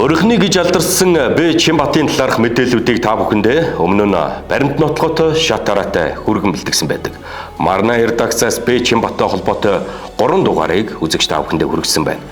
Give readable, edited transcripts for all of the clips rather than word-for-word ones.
Орхины гэж алдарсан Б Чимбатын талаарх мэдээллүүдийг та бүхэндээ өмнө нь баримт нотлоготой шат дараатай хүргэн бэлтгэсэн байдаг. Марна редакцаас Б Чимбаттай холбоотой 3 дугаарыг үзэгч та бүхэндээ хүргэсэн байна.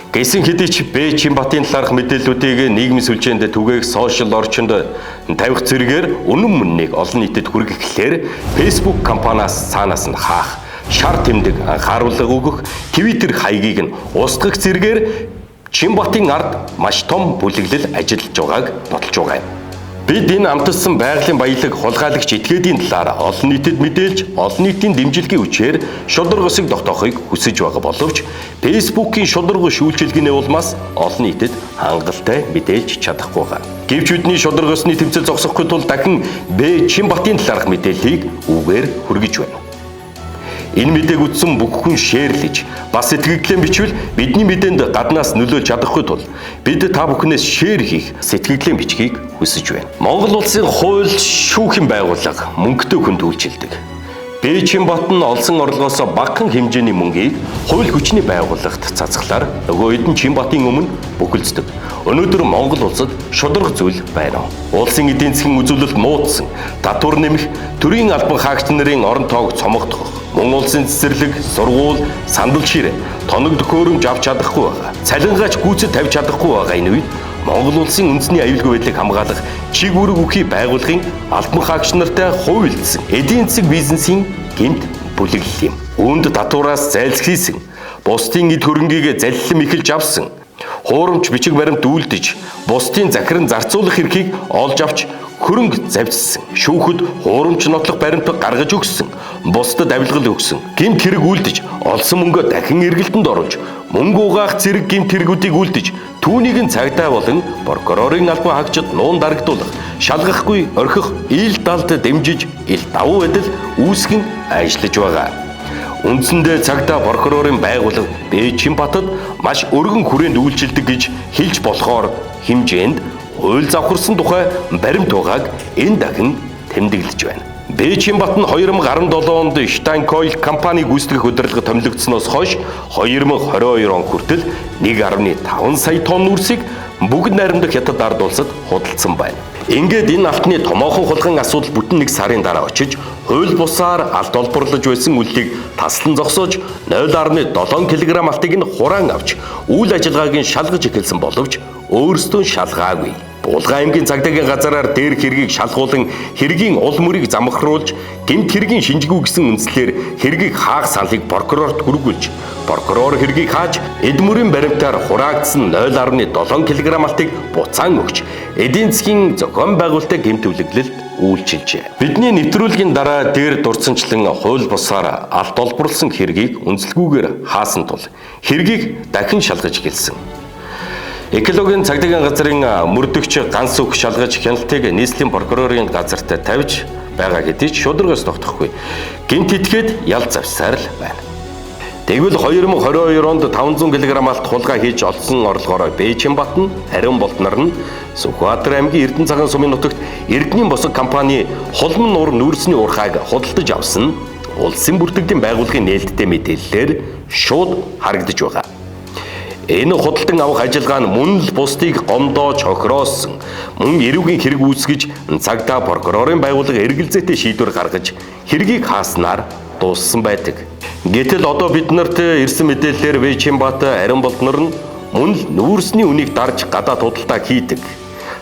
Гэсэн хэдий ч Б Чимбатын талаарх мэдээллүүдийг нийгмийн сүлжээнд түгээх сошиал орчинд тавих зэрэгээр үнэн мөннийг олон нийтэд хүргэхлээр Facebook компаниас цаанаас нь хаах, шар тэмдэг анхааруулга өгөх, Twitter хаягийг нь устгах зэрэгээр Чимбатын ард маш том бүлэглэл ажиллаж байгааг баталж байгаа юм. Бид энэ амталсан байгалийн баялаг хулгайлагч этгээдийн талаар олон нийтэд мэдээлж, олон нийтийн дэмжлэгийн хүчээр шударга ёсыг тогтоохыг хүсэж байгаа боловч Facebook-ийн шударга шүүлжилгээний улмаас олон нийтэд хангалттай мэдээлж чадахгүй байгаа. Гэвч бидний шударга ёсны тэмцэл зогсохгүй тул дахин Б Чимбатын талаарх мэдээллийг үгээр хүргэж байна. Энэ мэдээг үзсэн бүх хүн share лэж, бас сэтгэгдлээ бичвэл бидний мэдээнд гаднаас нөлөөлж чадахгүй тул бид та бүхнээс share хийх, сэтгэгдлээ бичихийг хүсэж байна. Монгол улсын хууль шүүхийн байгууллага мөнгөтэй хүнд үйлчилдэг. Бээчинбат нь олсон орлогоос багахан хэмжээний мөнгийг хууль хүчний байгууллагт цацглаар нөгөө хэд нь Чимбатын өмнө бөхөлддөг. Өнөөдөр Монгол улсад шударга зүйл байна. Улсын эдийн засгийн үзүүлэлт муудсан, татвар нэмэх, төрийн албан хаагч нарын орон тоог цомогдох, мөн улсын цэцэрлэг, сургууль, сандал ширээ, тоног төхөөрөмж авч чадахгүй байгаа. Цалингаач гүйцэд тавьж чадахгүй байгаа энэ үед Монгол улсын үндэсний аюулгүй байдлыг хамгаалах чиг үүрэг үхий байгууллагын албан хаагч нартай хувилдсан эдийн засаг бизнесийн гэмт бүлэглэл юм. Үүнд татвараас зайлсхийсэн, бусдын эд хөрөнгийг заллим эхэлж авсан, хуурамч бичиг баримт үйлдэж, бусдын захиран зарцуулах эрхийг олж авч хөрөнгө завьжсан. Шүүхэд хуурамч нотлох баримт гаргаж өгсөн. Бусдад авилгал өгсөн. Гэмт хэрэг үлдэж, олсон мөнгөө дахин эргэлтэнд оруулж, мөнгө угаах зэрэг гэмт хэрэгүүдийг үлдэж, түүнийг нь цагдаа болон прокурорын албан хаагчид нуун дарагдуулах, шалгахгүй орхих, ил далд дэмжиж, ил давуу байдал үүсгэн ажиллаж байгаа. Үндсэндээ цагдаа прокурорын байгууллага Бээчинбатад маш өргөн хүрээнд үйлчилдэг гэж хэлж болохоор хэмжээнд хууль завхарсан тухай баримт байгааг энэ дахин тэмдэглэж байна. Бээчинбат нь 2017 онд Штайнкойл компани гүйцэтгэх удирдлага томилогдсоноос хойш 2022 он хүртэл 1.5 сая тонн нүүрсийг бүгд найрамдах Хятад ард улсад худалдсан байна. Ингээд энэ алтны томоохон хулгайн асуудал бүтэн нэг сарын дараа очиж хууль бусаар алт олборлож байсан үйлдэлийг таслан зогсоож 0.7 кг алтыг нь хураан авч үйл ажиллагааг нь шалгаж эхэлсэн боловч өөрсдөө шалгаагүй. Булган аймгийн цагдаагийн газраар дээр хэргийг шалгуулан хэргийн ул мөрийг замхруулж гэмт хэргийн шинжгүй гэсэн үндслээр хэргийг хаах саналыг прокурорт хүргүүлж прокурор хэргийг хааж эд мөрийн баримтаар хураагдсан 0.7 кг алтыг буцаан өгч эдийн засгийн зохион байгуулалтын гэмт үлэглэлд үйлчилжээ. Бидний нэвтрүүлгийн дараа дээр дурдсанчлан хууль бусаар алт олборлсон хэргийг үнэлгүйгээр хаасан тул хэргийг дахин шалгаж эхэлсэн. Экологийн цагдаагийн газрын мөрдөгч ганц үг шалгаж хяналтыг нийслэлийн прокурорын газарт тавьж байгаа хэдий ч шударгаас тогтохгүй. Гэмт этгээд ял завсаар л байна. Тэгвэл 2022 онд 500 кг алт хулгай хийж олсон орлогоор Бээчинбат нь Ариун Болднор нь Сүхбаатар аймгийн Эрдэнэ цагаан сумын нутагт Эрдэнийн босго компани Хулман нуур нүүрсний уурхайг худалдаж авсан улсын бүртгэлийн байгууллагын нээлттэй мэдээллээр шууд харагдаж байгаа. Энэ худалдан авах ажиллагаа нь мөн л бусдыг гомдоож хохироосон, мөн эрүүгийн хэрэг үүсгэж цагдаа прокурорын байгууллага эргэлзээтэй шийдвэр гаргаж хэргийг хааснаар дууссан байдаг. Гэтэл одоо бид нарт ирсэн мэдээллээр Бээчинбат Ариун Болднор нь мөн л нүүрсний үнийг дарж гадаад худалдаа хийдэг.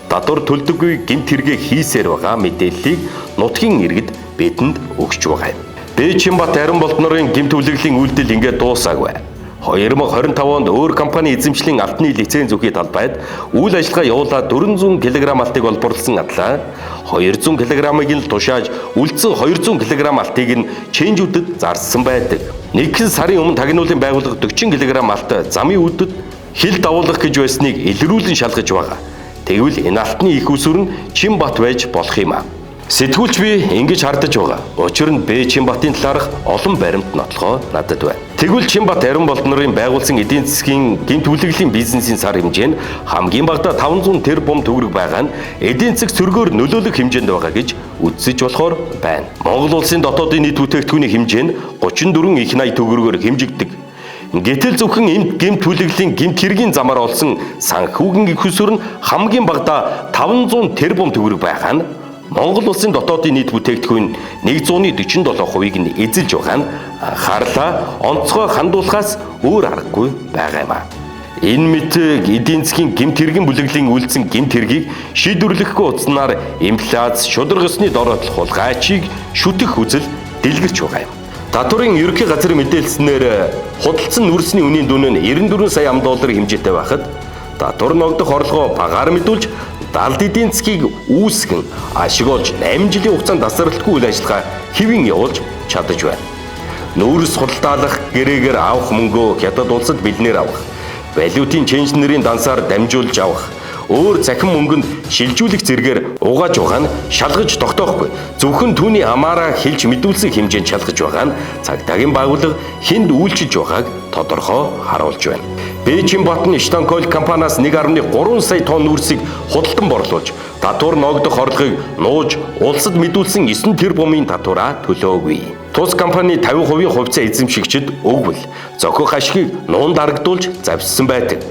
Татвар төлдөггүй гэмт хэрэгээ хийсээр байгаа мэдээллийг нутгийн иргэд бидэнд өгч байгаа юм. Бээчинбат Ариун Болднорын гэмт хүлэглийн үйлдэл ингээд дуусаагүй. 2025 онд өөр компани эзэмшлийн алтны лиценз өгөхийн талбайд үйл ажиллагаа явуулаад 400 кг алтыг олборлсон адлаа 200 кг-ыг нь тушааж үлдсэн 200 кг алтыг нь чэнжүүдэд зарсан байдаг. Нэгэн сарын өмнө тагнуулын байгууллага 40 кг алт замын үүдэд хил давуулах гэж байсныг илрүүлэн шалгаж байгаа. Тэгвэл энэ алтны их усүр нь Чимбат байж болох юм а. Сэтгүүлч би ингэж хардаж байгаа. Учир нь Б Чимбатын талаарх олон баримт нотлохоо надад байна. Тэгвэл Чимбат Ариун Болднорын байгуулсан эдийн засгийн гэмт хүлэглийн бизнесийн сар хэмжээ нь хамгийн багадаа 500 тэрбум төгрөг байгаа нь эдийн засаг сөргөөр нөлөөлөх хэмжээнд байгаа гэж үзэж болохоор байна. Монгол улсын дотоодын нийт бүтээгдэхүүний хэмжээ нь 34 их 80 төгрөгөөр хэмжигддэг. Гэтэл зөвхөн энд гэмт хүлэглэлийн гэмт хэргийн замаар олсон санхүүгийн их усүр нь хамгийн багадаа 500 тэрбум төгрөг байгаа нь Монгол улсын дотоодын нийт бүтээгдэхүүн 147%-ийг нь эзэлж байгаа нь анхаарлаа онцгой хандуулахаас өөр аргагүй байгаа юм а. Энэ мэт эдийн засгийн гэмт хэргийн бүлэглэлийн үлдсэн гэмт хэргийг шийдвэрлэхгүй утснаар инфляц, шударга ёсны дороотл хулгайчийг шүтэх үзэл дэлгэрч байгаа юм. Татварын ерөнхий газрын мэдээлснээр худалдсан нүрсний үнийн дүн нь 94 сая ам доллар хэмжээтэй байхад татвар ногдох орлогоо багаар мэдүүлж далд эдийн засгийг үүсгэн ашиг олж 8 жилийн хугацаанд тасралтгүй үйл ажиллагаа хэвийн явуулж чадаж байна. Нүүрс худалдаалах гэрээгээр авах мөнгөө хятад улсад бэлнээр авах, валютын ченжнэрийн дансаар дамжуулж авах, өөр цахим мөнгөнд шилжүүлэх зэргээр угааж байгаа нь шалгаж тогтоохгүй. Зөвхөн түүний амаараа хэлж мэдүүлсэн хэмжээнд шалгаж байгаа нь цагдаагийн байгууллага хүнд үйлчилж байгааг тодорхой харуулж байна. Бээжин бат нь Штанкойл компаниас 1.3 сая тонн нүүрсийг худалдан борлуулж, татвар ногдох орлогыг нууж улсад мэдүүлсэн 9 тэрбумын татвараа төлөөгүй. Тус компани 50% хувьцаа эзэмшигчид өгвөл зохих ашгийг нуун дарагдуулж завьссан байдаг.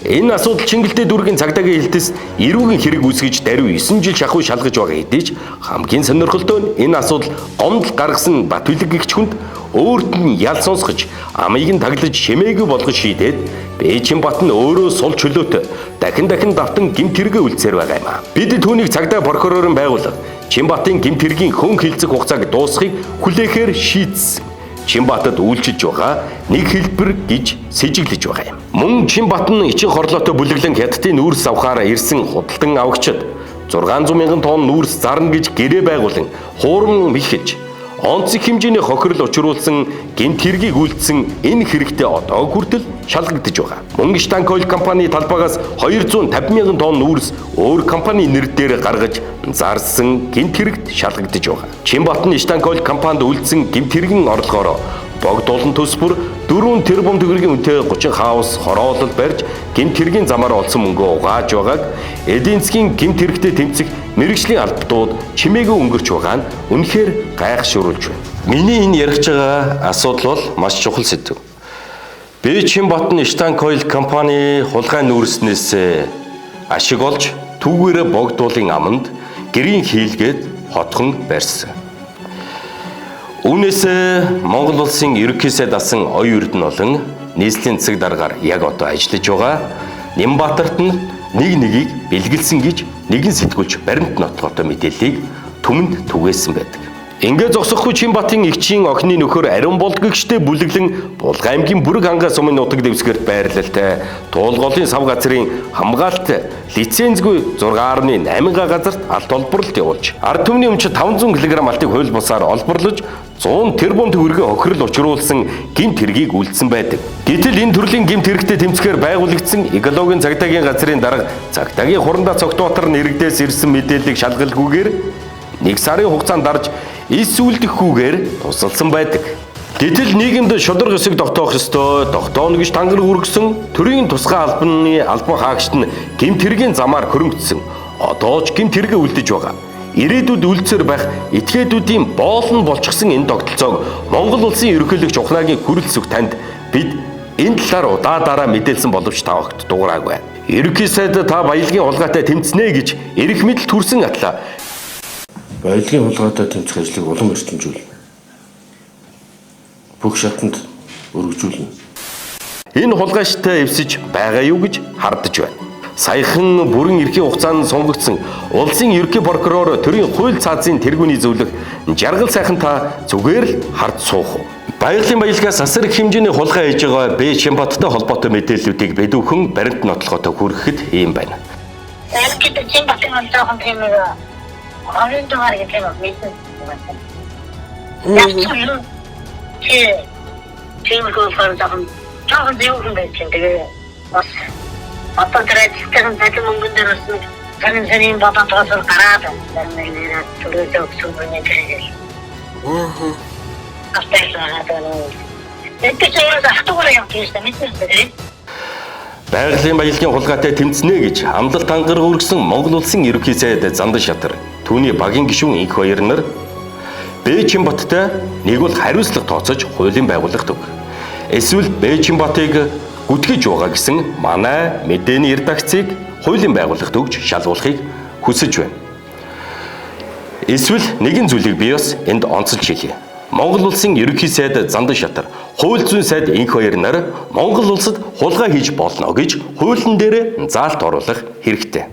Энэ асуудал Чингэлтэй дүүргийн цагдаагийн хэлтэс эрүүгийн хэрэг үүсгэж даруй 9 жил шахуу шалгаж байгаа хэдий ч хамгийн сонирхолтой нь энэ асуудал гомдол гаргасан Батбилэг гэгч хүнд өөрт нь ял сонсгож амыг нь таглаж шимээгүй болгож шийдээд Бээжин бат нь өөрөө сул чөлөөтэй дахин дахин давтан гэмт хэрэгээ үлдсээр байгаа юм а. Бид түүнийг цагдаа прокурорын байгууллага Чинбатын гэмт хэргийн хөн хилцэх хугацааг дуусахыг хүлээхээр шийдсэн. Чинбатад үйлчилж байгаа нэг хэлбэр гэж сэжиглэж байгаа юм. Мөн Чинбат нь ичин хорлоотой бүлэглэн хятадын нүүрс авахаар ирсэн худалдан авагчид 600 мянган тонн нүүрс зарна гэж гэрээ байгуулан хуурман мэхэж онцгой хэмжээний хохирол учруулсан гэмт хэргийг үйлдсэн энэ хэрэгтэй одоо хүртэл шалгагдаж байгаа. Мөн Штанкойл компани талбайгаас 250 мянган тонн нүүрс өөр компани нэр дээр гаргаж зарсан гэмт хэрэгт шалгагдаж байгаа. Чинбат нь Штанкойл компанид үлдсэн гэмт хэргийн орлогоороо богд олон төс бүр 4 тэрбум төгрөгийн үнэтэй 30 хаус хороолол барьж гэмт хэргийн замаар олсон мөнгөө угааж байгааг эдийн засгийн гэмт хэрэгтэй тэмцэх мэргэжлийн албадууд чимээгүй өнгөрч байгаа нь үнэхээр гайхшруулж байна. Миний энэ ярих байгаа асуудал бол маш чухал сэдэв. Бээжин бат нь Штанкойл компани хулгай нүүрснээс ашиг олж түүгээрээ богдуулын аманд гэрийн хийлгээд хотхон барьсан. Үүнээс Монгол улсын ерөнхий сайд асан оюун эрдэнэ болон нийслэлийн засаг даргаар яг одоо ажиллаж байгаа Нямбатарт нь нэг нэгийг бэлгэлсэн гэж нэгэн сэтгүүлч баримт нотлоготой мэдээллийг түмэнд түгээсэн байдаг. Ингээ зогсохгүй Чинбатын эгчийн охины нөхөр Ариун болд гэгчтэй бүлэглэн Булган аймгийн Бүрэг хангай сумын нутаг дэвсгэрт байрлалтай Туулголын сав газрын хамгаалт лицензгүй 6.8 га газарт алт олборлолт явуулж ард түмний өмч 500 кг алтыг хууль бусаар олборлож 100 тэрбум төгрөгийн хохирол учруулсан гэмт хэргийг үйлдсэн байдаг. Гэтэл энэ төрлийн гэмт хэрэгтэй тэмцэхээр байгуулагдсан экологийн цагдаагийн газрын дарга цагдаагийн хурандаа Цогтбаатар нэрэгдээс ирсэн мэдээллийг шалгалгүйгээр нэг сарын хугацаанд дарж эс үлдэхгүйгээр тусалсан байдаг. Гэтэл нийгэмд шударга ёсыг тогтоох ёстой, тогтооно гэж тангар үргэсэн төрийн тусгай албаны албан хаагчид нь гэмт хэргийн замаар хөрөнгөцсөн. Одоо ч гэмт хэрэгээ үлдэж байгаа. Ирээдүйд үлдсээр байх этгээдүүдийн боол нь болчихсон энэ тогтолцоог Монгол улсын ерөнхийлөгч Ухнаагийн хүрэлцэх танд бид энэ талаар удаа дараа мэдээлсэн боловч та огт дуурайгүй. Ерөнхий сайд та баялагын хулгайтай тэмцнэ гэж эрх мэдэл төрсөн атлаа. Баялагын хулгайтай тэмцэх ажлыг улам эрчимжүүлнэ. Бүх шатанд өргөжүүлнэ. Энэ хулгайчтай эвсэж байгаа юу гэж хардаж байна. Саяхан бүрэн эрхийн хугацаанд сонгогдсон улсын ерөнхий прокурор төрийн хууль цаазын тэргүүний зөвлөх Жаргал сайхан та зүгээр л хард суух уу? Баягалийн баялагаас асар их хэмжээний хулгай хийж байгаа Б Чимбаттай холбоотой мэдээллүүдийг бэдүүхэн баримт нотлоготой хүргэхэд ийм байна. Яг гэдэг Чимбатын бол жоохон тийм нэг хорийн дугаар гэдэг юм мэднэ. Яг ч юм чи тиймэрхүү болохоор жоохон зөвхөн байж чинь тэгээ бас одоо тэр ажилтны цалин мөнгөн дээр бас нэг зарим сарын бодон тоосоор гараад зарим нэг нэрээ төлөөсөө өгсөн юм тэргээл. Аа. Автаа. Это ч ерөөс автогоор явж байсан мэднэ үү? Байгалийн баялагын хулгайтай тэмцнэ гэж амлалт ангараг үргэсэн Монгол улсын ерөнхий сайд Зандан Шатар, түүний багийн гишүүн Инх Баяр нар Б Чимбаттай нэг бол хариуцлага тооцож хуулийн байгууллагт өг. Эсвэл Бэчинбатыг гүтгэж байгаа гэсэн манай мэдээний редакцийг хуулийн байгууллагт өгч шалгуулахыг хүсэж байна. Эсвэл нэгэн зүйлийг би бас энд онцолж хэлье. Монгол улсын ерөнхий сайд Зандан Шатар, хууль зүйн сайд инх хоёр нар Монгол улсад хулгай хийж болно гэж хуулийн дээр заалт оруулах хэрэгтэй.